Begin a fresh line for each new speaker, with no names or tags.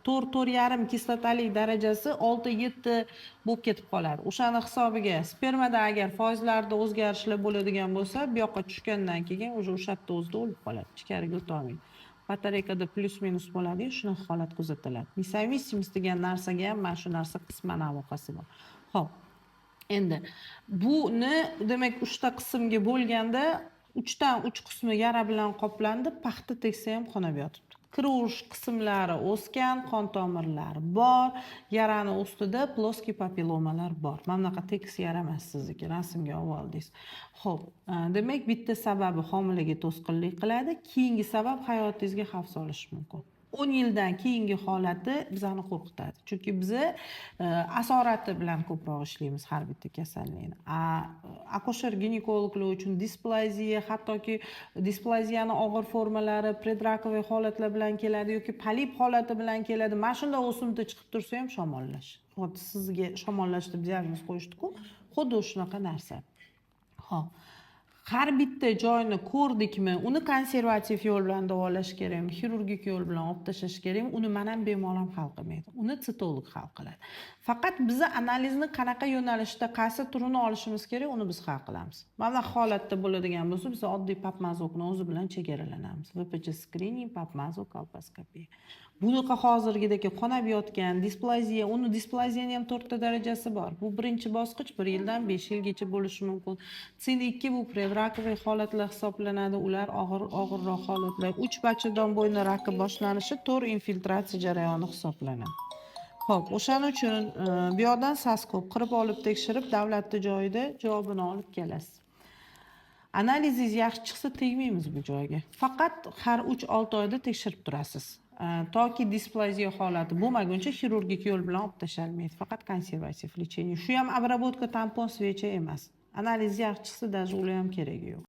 4, 4,5 kislotalik darajasi 6, 7 bo'lib ketib qoladi. O'shani hisobiga spermada agar foizlarda o'zgarishlar bo'ladigan bo'lsa, bu yoqqa tushgandan keyin уже o'sha yerda o'zida o'lib qoladi, ichkariga o'tolmaydi. Batareykada plyus minus bo'ladiyu, shunaqa holat kuzatiladi. Несовместимость degan narsaga ham mana shu narsa qisman aloqasi bor. Ho'p, endi buni, demak, uchta qismga bo'lganda, uchdan uch qismi yara bilan qoplandi, paxta tegsa ham qonab yotibdi. Kiraverish qismlari o'sgan, qon tomirlari bor, yarani ustida плоский papillomalar bor. Mana bunaqa tekis yara emas sizniki, rasmga olib oldingiz. Ho'p, demak, bitta sababi homilaga to'sqinlik qiladi, keyingi sabab hayotingizga xavf solishi mumkin. 10 yildan keyingi holati bizani qo'rqitadi, chunki biza asorati bilan ko'proq ishlaymiz har bitta kasallikni. A akusher ginekologlar uchun displaziya, hattoki displaziyani og'ir formalari предраковый holatlar bilan keladi yoki polip holati bilan keladi. Mana shunda o'simta chiqib tursa ham shamollash. Hop, sizga shamollash deb diagnoz qo'yishdiku, xuddi shunaqa narsa. Ho'p, har bitta joyni ko'rdikmi, uni konservativ yo'l bilan davolash kerakmi, xirurgik yo'l bilan olib tashlash kerakmi, uni man ham, bemor ham hal qilmaydi, uni sitolog hal qiladi. Faqat biza analizni qanaqa yo'nalishda, qaysi turini olishimiz kerak, uni biz hal qilamiz. Mana bunaqa holatda bo'ladigan bo'lsa, biz oddiy пап мазок ni o'zi bilan chegaralanamiz: ВПЧ skrining, пап мазок, kolposkopiya. Bunaqa hozirgidek qonab yotgan displaziya, uni displaziyani ham to'rtta darajasi bor. Bu birinchi bosqich, 1 yildan 5 yilgacha bo'lishi mumkin. ЦИН 2, bu предраковый holatlar hisoblanadi, ular og'ir, og'irroq holatlar. Uch, bachadon bo'yni raki boshlanishi, to'rt, infiltratsiya jarayoni hisoblanadi. Ho'p, o'shaning uchun bu yoqdan соскоб qirib olib, tekshirib, davlatni joyida javobini olib kelasiz. Analizingiz yaxshi chiqsa, tegmaymiz bu joyga, faqat har 3-6 oyda tekshirib turasiz. Toki displaziya holati bo'lmaguncha xirurgik yo'l bilan olib tashlanmaydi, faqat konservativ лечение. Shu ham обработка, tampon, свеча emas. Analiz yaxshi chiqsa, даже ular ham keragi yo'q.